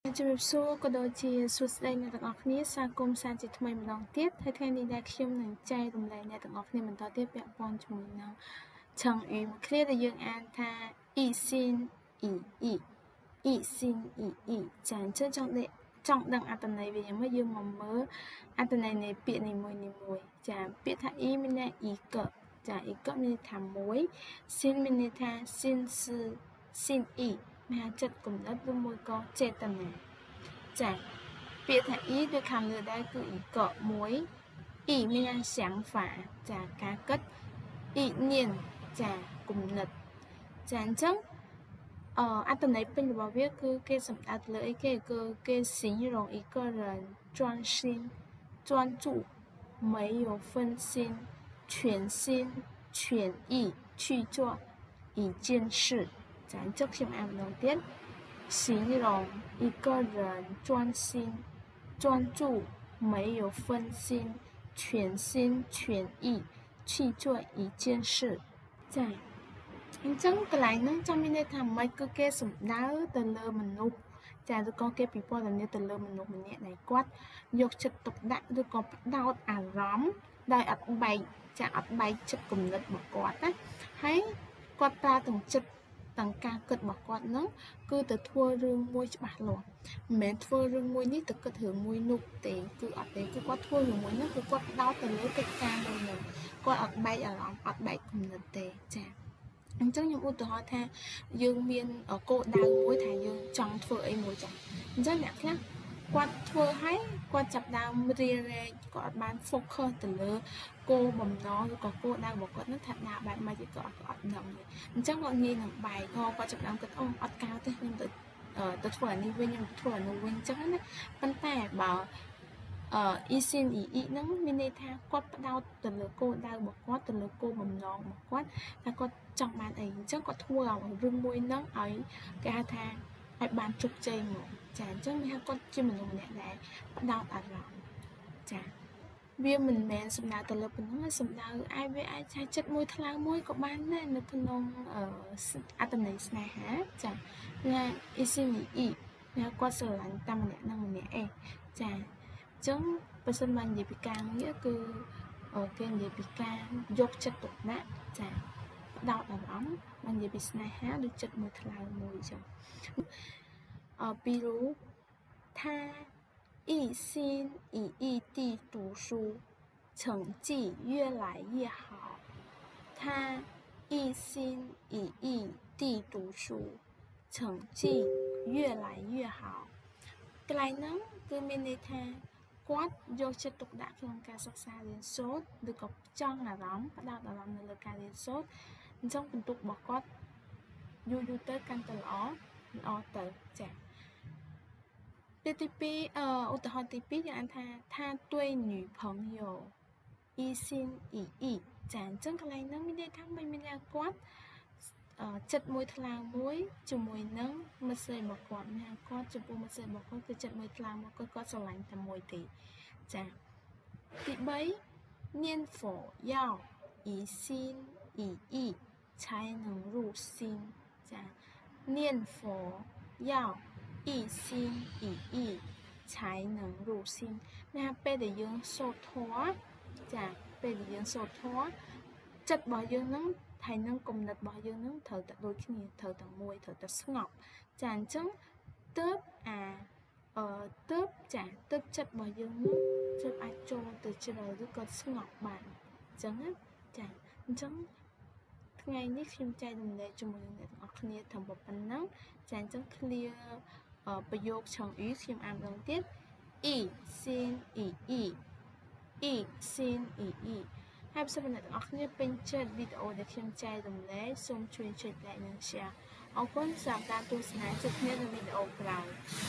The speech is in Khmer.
ជំរាបសួរក៏ដូចជាសួស្តីអ្នកទាំងអស់គ្នាស្វាគមន៍សាជាថ្មីម្ដងទៀតហើយថ្ងៃនេះដែរខ្ញុំនឹងចែករំលែកអ្នកទាំងអស់គ្នាបន្តទៀតពាក់ព័ន្ធជាមួយនឹង成語មួយឃ្លាដែលយើងអានថា一心一意一心一意ចាអញ្ចឹងចង់ដេចង់ដឹងអត្ថន័យវាយ៉ាងម៉េចយើងមកមើលអត្ថន័យនៃពាក្យនីមួយៗចាពាក្យថា一មានន័យ一个ចា一个មានន័យថាមួយ心មានន័យថា心思心意មានចិត្តគំនិតឬមួយក៏ចេតនាចាពាក្យថា一ដូចខាងលើដែរគឺ一个មួយ意មាន想法ចាការគិត意念ចាគំនិតចាអញ្ចឹងអអត្ថន័យពេញរបស់វាគឺគេសំដៅទៅលើអីគេគឺគេ形容一个人专心专注没有分心全心全意去做一件事ចាអញ្ចឹងខ្ញុំអានម្ដងទៀត形容一个人专心专注没有分心全心全意去做一件事ចាអញ្ចឹងកន្លែងហ្នឹងចង់មានន័យថាម៉េចគឺគេសំដៅទៅលើមនុស្សចាឬក៏គេពិពណ៌នាទៅលើមនុស្សម្នាក់ដែលគាត់យកចិត្តទុកដាក់ឬក៏ផ្ដោតអារម្មណ៍ដោយអត់បែកចាអត់បែកចិត្តគំនិតរបស់គាត់ណាហើយគាត់ប្រើទាំងចិត្តទាំងការគិតរបស់គាត់ហ្នឹងគឺទៅធ្វើរឿងមួយច្បាស់លាស់មិនមែនធ្វើរឿងមួយនេះទៅគិតរឿងមួយនោះទេគឺអត់ទេគឺគាត់ធ្វើរឿងមួយហ្នឹងគឺគាត់ផ្ដោតទៅលើកិច្ចការមួយហ្នឹងគាត់អត់បែកអារម្មណ៍អត់បែកគំនិតទេចាអញ្ចឹងខ្ញុំឧទាហរណ៍ថាយើងមានគោលដៅមួយថាយើងចង់ធ្វើអីមួយចឹងអញ្ចឹងអ្នកខ្លះគាត់ធ្វើឲ្យគាត់ចាប់ដើមរារែកគាត់អត់បាន focus ទៅលើគោលបំណងឬក៏គោលដៅរបស់គាត់នឹងថាដើរបែបម៉េចក៏អត់អត់ដឹងទេអញ្ចឹងគាត់ងាយនឹងបែកគាត់ចាប់ដើមគិតអូអត់កៅទេខ្ញុំទៅទៅធ្វើអានេះវិញខ្ញុំធ្វើអានោះវិញអញ្ចឹងណាប៉ុន្តែបើអឺ一心一意ហ្នឹងមានន័យថាគាត់ផ្ដោតទៅលើគោលដៅរបស់គាត់ទៅលើគោលបំណងរបស់គាត់ថាគាត់ចង់បានអីអញ្ចឹងគាត់ធ្វើឲ្យរឿងមួយហ្នឹងឲ្យគេហៅថាឲ្យបានជោគជ័យមកចាអញ្ចឹងមានថាគាត់ជាមនុស្សម្នាក់ដែលផ្ដោតអារម្មណ៍ចាវាមិនមែនសំដៅទៅលើប៉ុណ្ណឹងសំដៅអាចវាអាចថាចិត្តមួយថ្លើមមួយក៏បានដែរនៅក្នុងអត្តន័យស្នេហាចាថា一心一意ណាគាត់ស្រឡាញ់តែម្នាក់នឹងម្នាក់ឯងចាអញ្ចឹងបើសិនមកនិយាយពីការងារគឺគេនិយាយពីការយកចិត្តទុកដាក់ចាផ្ដោតអារម្មណ៍មកនិយាយពីស្នេហាដូចចិត្តមួយថ្លើមមួយអញ្ចឹងអ比如他一心一意地读书，成绩越来越好。他一心一意地读书，成绩越来越好。កន្លែងហ្នឹងគឺមានន័យថាគាត់យកចិត្តទុកដាក់ក្នុងការសិក្សារៀនសូត្រឬក៏ចង់អារម្មណ៍ផ្ដោតអារម្មណ៍នៅលើការរៀនសូត្រអញ្ចឹងពិន្ទុរបស់គាត់យូរយូរទៅកាន់តែល្អល្អទៅចា៎ទីទី2អឺឧទាហរណ៍ទី2យើងអានថា他对女朋友一心一意ចាអញ្ចឹងកន្លែងហ្នឹងមានន័យថាមិនមានន័យគាត់ចិត្តមួយថ្លើមមួយជាមួយនឹងមិត្តស្រីរបស់គាត់ណាគាត់ចំពោះមិត្តស្រីរបស់គាត់គឺចិត្តមួយថ្លើមមួយគាត់គាត់ស្រឡាញ់តែមួយទេចាទី3念佛要一心一意才能入心ចា念佛要一心一意才能入心ណាពេលដែលយើងសូត្រធម៌ចាពេលដែលយើងសូត្រធម៌ចិត្តរបស់យើងនឹងហើយនឹងគំនិតរបស់យើងនឹងត្រូវតែដូចគ្នាត្រូវតែមួយត្រូវតែស្ងប់ចាអញ្ចឹងទើបអាអឺទើបចាទើបចិត្តរបស់យើងនឹងទើបអាចចូលទៅជ្រៅឬក៏ស្ងប់បានអញ្ចឹងណាចាអញ្ចឹងថ្ងៃនេះខ្ញុំចែករំលែកជាមួយនឹងអ្នកទាំងអស់គ្នាត្រឹមប៉ុណ្ណឹងចាអញ្ចឹង clear ប្រយោគ成語ខ្ញុំអានម្ដងទៀត一心一意一心一意ហើយបើសិនអ្នកទាំងអស់គ្នាពេញចិត្តវីដេអូដែលខ្ញុំចែករំលែកសូមជួយចុច like និង share អរគុណសម្រាប់ការទស្សនាជួបគ្នានៅវីដេអូក្រោយ។